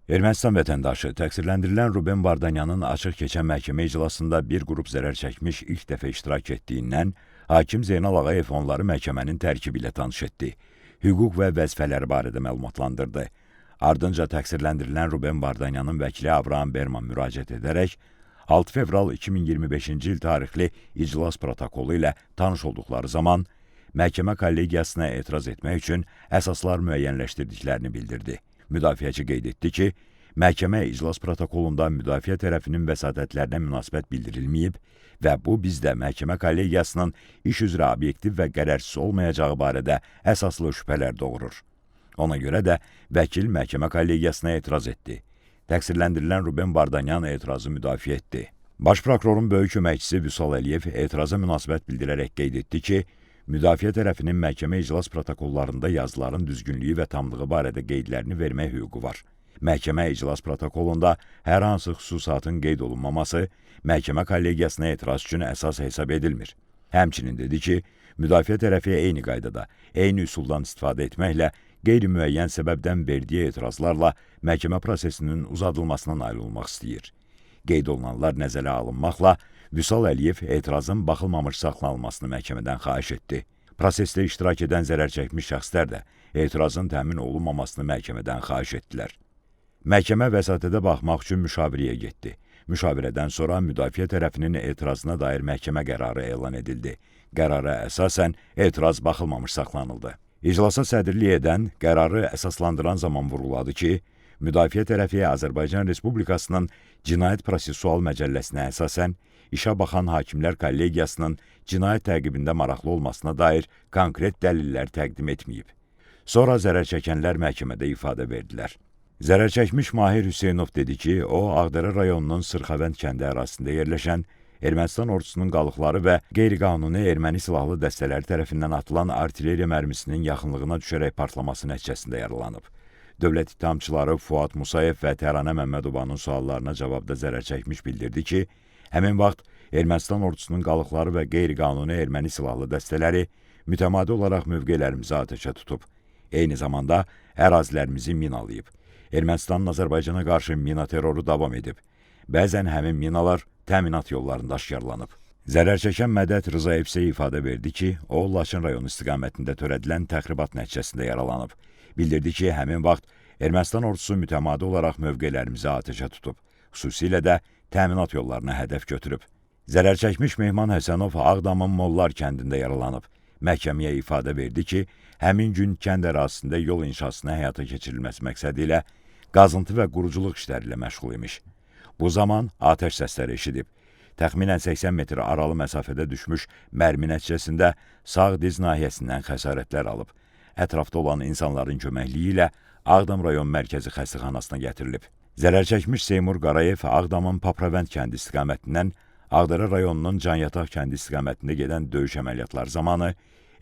Ermənistan vətəndaşı təqsirləndirilən Ruben Vardanyanın açıq keçən məhkəmə iclasında bir qrup zərərçəkmiş ilk dəfə iştirak etdiyindən hakim Zeynal Ağayev onları məhkəmənin tərkibi ilə tanış etdi, hüquq və vəzifələri barədə məlumatlandırdı. Ardınca təqsirləndirilən Ruben Vardanyanın vəkili Abraham Berman müraciət edərək 6 fevral 2025-ci il tarixli iclas protokolu ilə tanış olduqları zaman məhkəmə kollegiyasına etiraz etmək üçün əsaslar müəyyənləşdirdiklərini bildirdi. Müdafiəçi qeyd etdi ki, məhkəmə iclas protokolunda müdafiə tərəfinin vəsatətlərinə münasibət bildirilməyib və bu bizdə məhkəmə kollegiyasının iş üzrə obyektiv və qərərzsiz olmayacağı barədə əsaslı şübhələr doğurur. Ona görə də vəkil məhkəmə kollegiyasına etiraz etdi. Təqsirləndirilən Ruben Vardanyan etirazı müdafiə etdi. Baş prokurorun böyük köməkçisi Vüsal Əliyev etiraza münasibət bildirərək qeyd etdi ki, müdafiə tərəfinin məhkəmə iclas protokollarında yazıların düzgünlüyü və tamlığı barədə qeydlərini vermək hüququ var. Məhkəmə iclas protokolunda hər hansı xüsusatın qeyd olunmaması məhkəmə kollegiyasına etiraz üçün əsas hesab edilmir. Həmçinin dedi ki, müdafiə tərəfi eyni qaydada, eyni üsuldan istifadə etməklə qeyri-müəyyən səbəbdən verdiyi etirazlarla məhkəmə prosesinin uzadılmasına nail olmaq istəyir. Qeyd olunanlar nəzərə alınmaqla Vüsal Əliyev etirazın baxılmamış saxlanılmasını məhkəmədən xahiş etdi. Prosesdə iştirak edən zərər çəkmiş şəxslər də etirazın təmin olunmamasını məhkəmədən xahiş etdilər. Məhkəmə vəsatətə baxmaq üçün müşavirəyə getdi. Müşavirədən sonra müdafiə tərəfinin etirazına dair məhkəmə qərarı elan edildi. Qərara əsasən etiraz baxılmamış saxlanıldı. İclasa sədrlik edən qərarı əsaslandıran zaman vurğuladı ki, müdafiə tərəfi Azərbaycan Respublikasının Cinayət Prosessual Məcəlləsinə əsasən işə baxan hakimlər kollegiyasının cinayət təqibində maraqlı olmasına dair konkret dəlillər təqdim etməyib. Sonra zərər çəkənlər məhkəmədə ifadə verdilər. Zərər çəkmiş Mahir Hüseynov dedi ki, o Ağdərə rayonunun Sırxavənd kəndi ərazisində yerləşən Ermənistan ordusunun qalıqları və qeyri-qanuni erməni silahlı dəstələri tərəfindən atılan artilleriya mərmisinin yaxınlığına düşərək partlaması nəticəsində yaralanıb. Dövlət ittihamçıları Fuad Musayev və Təranə Məmmədovanın suallarına cavabda zərər çəkmiş bildirdi ki, həmin vaxt Ermənistan ordusunun qalıqları və qeyri-qanuni erməni silahlı dəstələri mütəmadi olaraq mövqelərimizi atəşə tutub. Eyni zamanda ərazilərimizi minalayıb. Ermənistanın Azərbaycana qarşı mina terroru davam edib. Bəzən həmin minalar təminat yollarında aşkarlanıb. Zərər çəkən Mədət Rzayev isə ifadə verdi ki, o Laçın rayonu istiqamətində törədilən təxribat nəticəsində yaralanıb. Bildirdi ki, həmin vaxt Ermənistan ordusu mütəmadi olaraq mövqelərimizi atəşə tutub. Xüsusilə də təminat yollarına hədəf götürüb. Zərər çəkmiş Mehman Həsənov Ağdamın Mollar kəndində yaralanıb. Məhkəməyə ifadə verdi ki, həmin gün kənd ərazisində yol inşasına həyata keçirilməsi məqsədi ilə qazıntı və quruculuq işləri ilə məşğul imiş. Bu zaman atəş səsləri eşidib. Təxminən 80 metr aralı məsafədə düşmüş mərmi nəticəsində sağ diz nahiyəsindən xəsarətlər alıb. Ətrafda olan insanların köməkliyi ilə Ağdam rayon mərkəzi xəstəxanasına gətirilib. Zərər çəkmiş Seymur Qarayev Ağdamın Papravənd kəndi istiqamətindən Ağdərə rayonunun Canyataq kəndi istiqamətində gedən döyüş əməliyyatları zamanı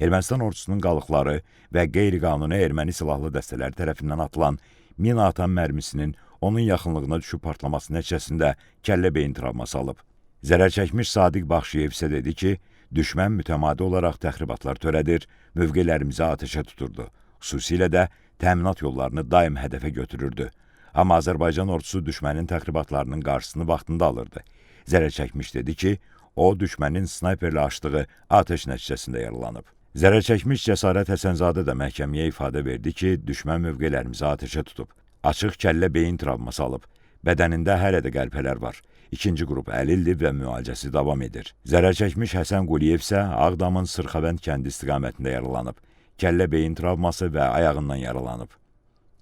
Ermənistan ordusunun qalıqları və qeyri-qanuni erməni silahlı dəstələri tərəfindən atılan mina atan mərmisinin onun yaxınlığına düşüb partlaması nəticəsində kəllə beyin travması alıb. Zərər çəkmiş Sadiq Baxşıyev isə dedi ki, düşmən mütəmadi olaraq təxribatlar törədir, mövqelərimizi atəşə tuturdu. Xüsusilə də təminat yollarını daim hədəfə götürürdü. Amma Azərbaycan ordusu düşmənin təxribatlarının qarşısını vaxtında alırdı. Zərər çəkmiş dedi ki, o düşmənin snayperlə açdığı atəş nəticəsində yaralanıb. Zərər çəkmiş Cəsarət Həsənzadə də məhkəməyə ifadə verdi ki, düşmən mövqelərimizi atəşə tutub. Açıq kəllə beyin travması alıb. Bədənində hələ də qəlpələr var. İkinci qrup əlildir və müalicəsi davam edir. Zərər çəkmiş Həsən Quliyev isə Ağdamın Sırxavənd kəndi istiqamətində yaralanıb. Kəllə beyin travması və ayağından yaralanıb.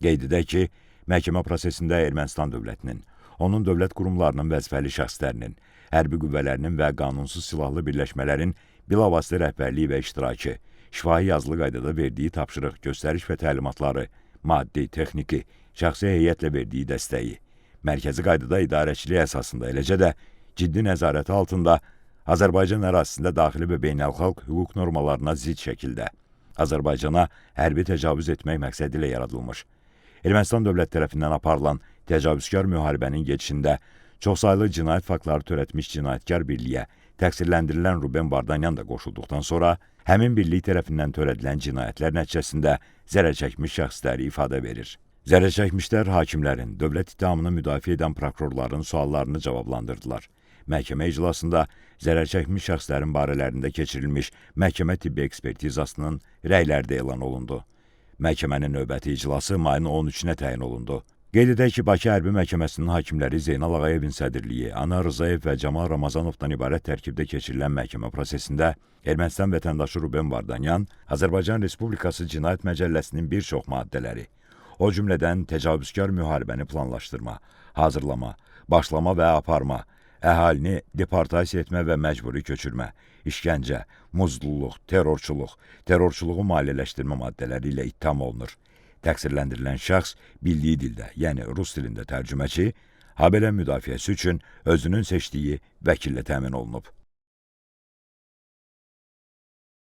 Qeyd edək ki, məhkəmə prosesində Ermənistan dövlətinin, onun dövlət qurumlarının vəzifəli şəxslərinin, hərbi qüvvələrinin və qanunsuz silahlı birləşmələrin bilavasitə rəhbərliyi və iştirakı, şifahi yazılı qaydada verdiyi tapşırıq, göstəriş və təlimatları, maddi, texniki, şəxsi heyətlə verdiyi dəstəyi, mərkəzi qaydada idarəçilik əsasında, eləcə də ciddi nəzarəti altında Azərbaycan ərazisində daxili və beynəlxalq hüquq normalarına zidd şəkildə Azərbaycana hərbi təcavüz etmək məqsədi ilə yaradılmış Ermənistan dövlət tərəfindən aparılan təcavüzkar müharibənin gedişində çoxsaylı cinayət faktları törətmiş cinayətkar birliyə təqsirləndirilən Ruben Vardanyan da qoşulduqdan sonra həmin birlik tərəfindən törədilən cinayətlər nəticəsində zərər çəkmiş şəxslər ifadə verir. Zərərçəkmişlər hakimlərin, dövlət ittihamını müdafiə edən prokurorların suallarını cavablandırdılar. Məhkəmə iclasında zərərçəkmiş şəxslərin barələrində keçirilmiş məhkəmə tibbi ekspertizasının rəyləri də elan olundu. Məhkəmənin növbəti iclası mayın 13-nə təyin olundu. Qeyd edək ki, Bakı Hərbi Məhkəməsinin hakimləri Zeynal Ağayevin sədrliyi, Anar Rzayev və Camal Ramazanovdan ibarət tərkibdə keçirilən məhkəmə prosesində Ermənistan vətəndaşı Ruben Vardanyan Azərbaycan Respublikası Cinayət Məcəlləsinin bir çox maddələri, o cümlədən təcavüzkar müharibəni planlaşdırma, hazırlama, başlama və aparma, əhalini deportasiya etmə və məcburi köçürmə, işgəncə, muzluluq, terrorçuluq, terrorçuluğu maliyyələşdirmə maddələri ilə ittiham olunur. Təqsirləndirilən şəxs bildiyi dildə, yəni rus dilində tərcüməçi, habelə müdafiəsi üçün özünün seçdiyi vəkillə təmin olunub.